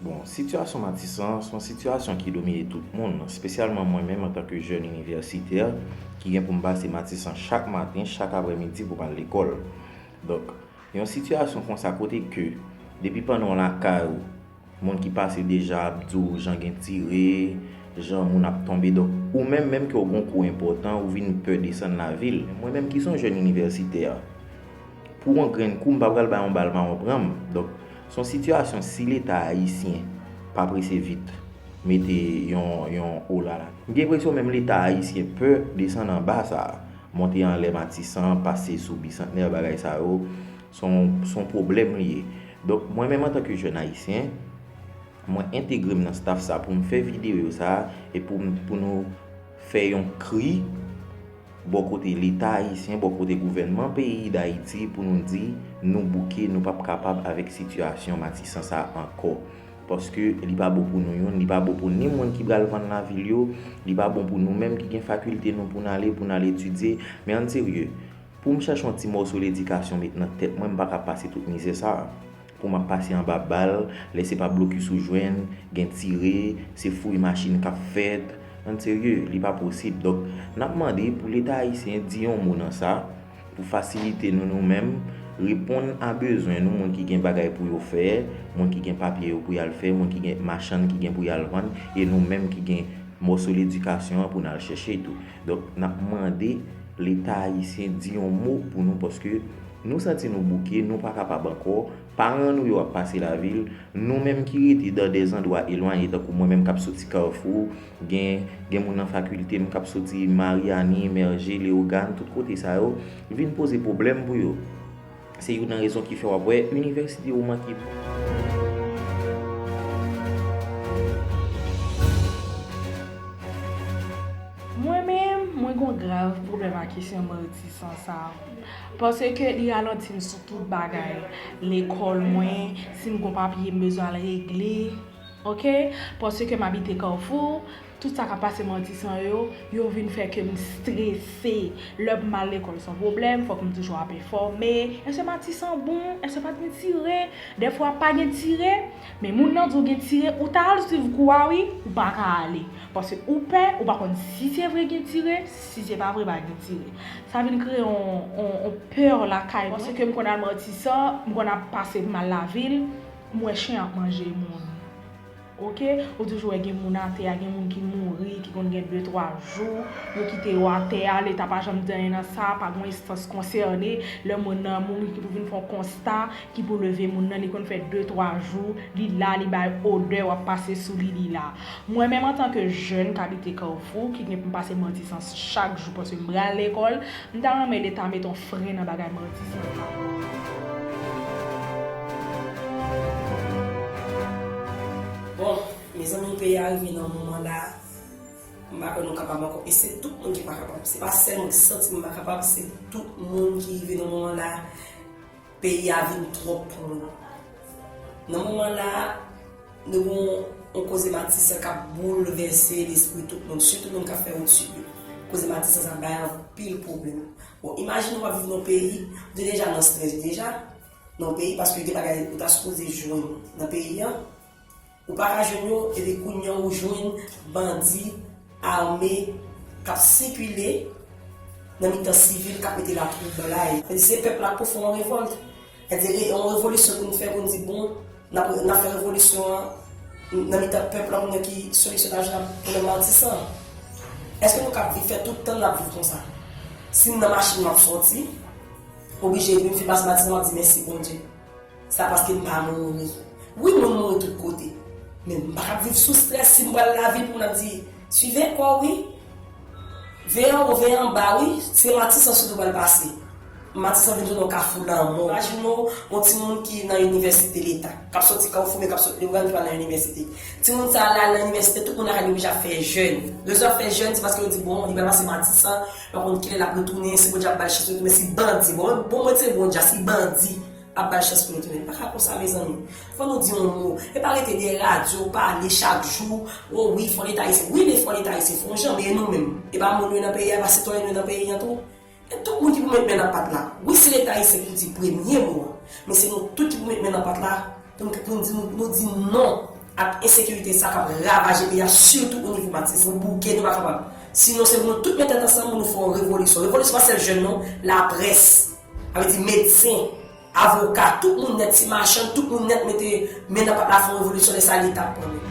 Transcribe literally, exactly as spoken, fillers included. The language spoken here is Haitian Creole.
Bon, sitiyasyon Matisan se yon sitiyasyon ki domine tout moun, espesyalman mwen menm antanke jèn inivèsitè ki gen pou m pase Matisan chak maten, chak aprèmidi pou m al lekòl. Donk, yon sitiyasyon konsa kote ke depi pandan w lakay ou, moun ki pase deja ap di w jan gen tire, jan moun ap tonbe. Donk, ou menm, menm ke w gen yon kou enpòtan, ou vin pè desann lavil. Mwen menm ki se yon jèn inivèsitè, pou yon grenn kou, m pa pral bay yon bal mawon pran m. Donk, se yon sitiyasyon, si Leta ayisyen pa prese vit mete yon, yon olala. M gen enpresyon menm Leta ayisyen pè desann anba sa a. Monte anlè Matisan, pase sou Bisantnè, bagay sa yo, se yon, se yon pwoblèm li ye. Donk, mwen menm antanke jèn ayisyen, mwen entegre m nan staff sa pou m fè videyo sa a e pou m, pou nou fè yon kri bò kote Leta ayisyen, bò kote gouvènman peyi Dayiti pou nou di nou bouke, nou p ap kapab avèk sitiyasyon Matisan sa a ankò. Paske li pa bon pou nou youn, li pa bon pou ni moun ki pral vann lavil yo, li pa bon pou nou menm ki gen fakilte nou pou n ale, pou n al etidye. Men ann serye, pou m chèche yon ti mòso ledikasyon met nan tèt mwen, m pa ka pase tout mizè sa a. Pou m ap pase anba bal, lè se pa blokis ou jwenn, gen tire, se fouy machin k ap fèt. Ann serye, li pa posib. Donk, n ap mande pou Leta ayisyen di yon mo nan sa, pou fasilite nou, nou menm, reponn a bezwen nou, moun ki gen bagay pou yo fè, moun ki gen papye yo pou y al fè, moun ki gen machann ki gen pou y al vann, e nou menm ki gen mòso ledikasyon an pou n al chèche tou. Donk, n ap mande Leta ayisyen di yon mo pou nou, paske nou santi nou bouke, nou pa kapab ankò. Paran nou yo ap pase lavil, nou menm ki rete dan de zandwa elwanye, tankou mwen menm k ap soti Kafou, gen, gen moun nan fakilte m k ap soti Maryani, Mèje, Leyogàn, tout kote sa yo, vin poze pwoblèm pou yo. Se youn nan rezon ki fè w ap wè inivèsite yo manke moun. Mwen menm, mwen gen yon grav pwoblèm ak kesyon Matisan sa a. Paske li ralanti m sou tout bagay. Lekòl mwen, si m gon papye m bezwen al regle, oke? Paske m abite Kafou, tout sa k ap pase Matisan yo, yo vin fè ke m strese. Lè pou m al lekòl se yon pwoblèm, fòk m toujou ap enfòme. Èske Matisan bon? Èske pa t gen tire? Dèfwa pa gen tire, men moun nan di w gen tire, ou ta al swiv kou a wi, ou pa ka ale. Paske ou pè, ou pa konn si se vre gen tire, si se pa vre pa gen tire. Sa vin kreye yon, yon, yon pè lakay mwen. Paske m konn al Matisan, m konn ap pase m al lavil, m wè chen ap manje moun. Oke, ou toujou wè gen moun atè a, gen moun ki mouri, ki konn gen de twa jou, yo kite yo atè a, Leta pa janm di anyen nan sa, pa gen yon enstans konsène, lè moun nan mouri ki pou vin fè yon konsta, ki pou leve moun nan, li konn fè de twa jou, li la, li bay odè, w ap pase sou li, li la. Mwen menm antanke jèn k abite Kafou, ki gen pou m pase Matisan chak jou paske m pral lekòl, m ta renmen Leta mete yon fren nan bagay Matisan sa. Bon, mezanmi, peyi a rive nan moman la, m pa kwè nou kapab ankò. E se tout moun ki pa kapab. Se pa sèl mwen ki santi m pa kapab, se tout moun ki rive nan moman la. Peyi a vin twòp pou nou. Nan moman la, nou gen yon koze Matisan k ap boulvèse lespri tout moun, sitou moun k ap fè etid yo. Koze Matisan sa bay anpil pwoblèm. Bon, imajine w ap viv nan yon peyi, ou te deja nan estrès deja, nan yon peyi, paske gen bagay ou ta sipoze jwenn nan peyi a, ou pa ka jwenn yo, epi kounye a ou jwenn bandi ame k ap sikile nan mitan sivil k ap mete latwoublay. Se pèp la k pou fè yon revòlt. Sètadi yon revolisyon pou n fè, pou n di bon, n ap, n ap fè revolisyon an nan mitan pèp la pou n wè ki solisyon n ap jwenn pou pwoblèm Matisan. Èske nou kab viv, fè tout tan n ap viv konsa? Si m nan machin m ap sòti, oblije epi m fin pase Matisan m ap di mèsi Bondye. Sa paske m pa mouri. Wi, moun mouri tout kote. Men m pa kab viv sou strès si m pral lavil pou moun ap di, swive kò w wi. Veye anwo, veye anba wi. Se Matisan sitou pral pase. Matisan vin tounen yon kafou lanmò. Imajine w, yon timoun ki nan inivèsite Leta, k ap sòti Kafou, men k ap sòti Leyogàn, ki pral nan inivèsite. Timoun sa a, l al nan inivèsite, tout moun lakay li oblije ap fè jèn. Rezon ap fè jèn, se paske yo di, bon, li pral pase Matisan, yo pa konn kilè l ap retounen, si Bondye ap ba l chans retounen, si bandi, bon, bon, mwen se Bondye, si bandi ap ba l chans pou l retounen. Li pa ka konsa, mezanmi. Fò nou di yon mo. E pa rete dèyè radyo, pale chak jou. O wi, fò Leta ayisyen. Wi, men fò Leta ayisyen fè yon jan, men e nou menm? E pa moun yo nan peyi a, e pa sitwayen yo nan peyi a tou? E tout moun ki pou met men nan pat la. Wi, se Leta ayisyen ki pou di premye mo a. Men se nou tout ki pou met men nan pat la Pou n di nou, nou di non ak ensekirite sa k ap ravaje peyi a, sitou o nivo Matinik. Nou bouke, nou pa kapab. Sinon, se pou nou tout met tèt ansanm pou nou fè yon revolisyon. Revolisyon pa sèl jèn non, laprès, sa vle di medsen, avoka, tout moun nèt, ti machann, tout moun nèt mete men nan pat la, fè yon revolisyon, lè sa Leta ap pran men.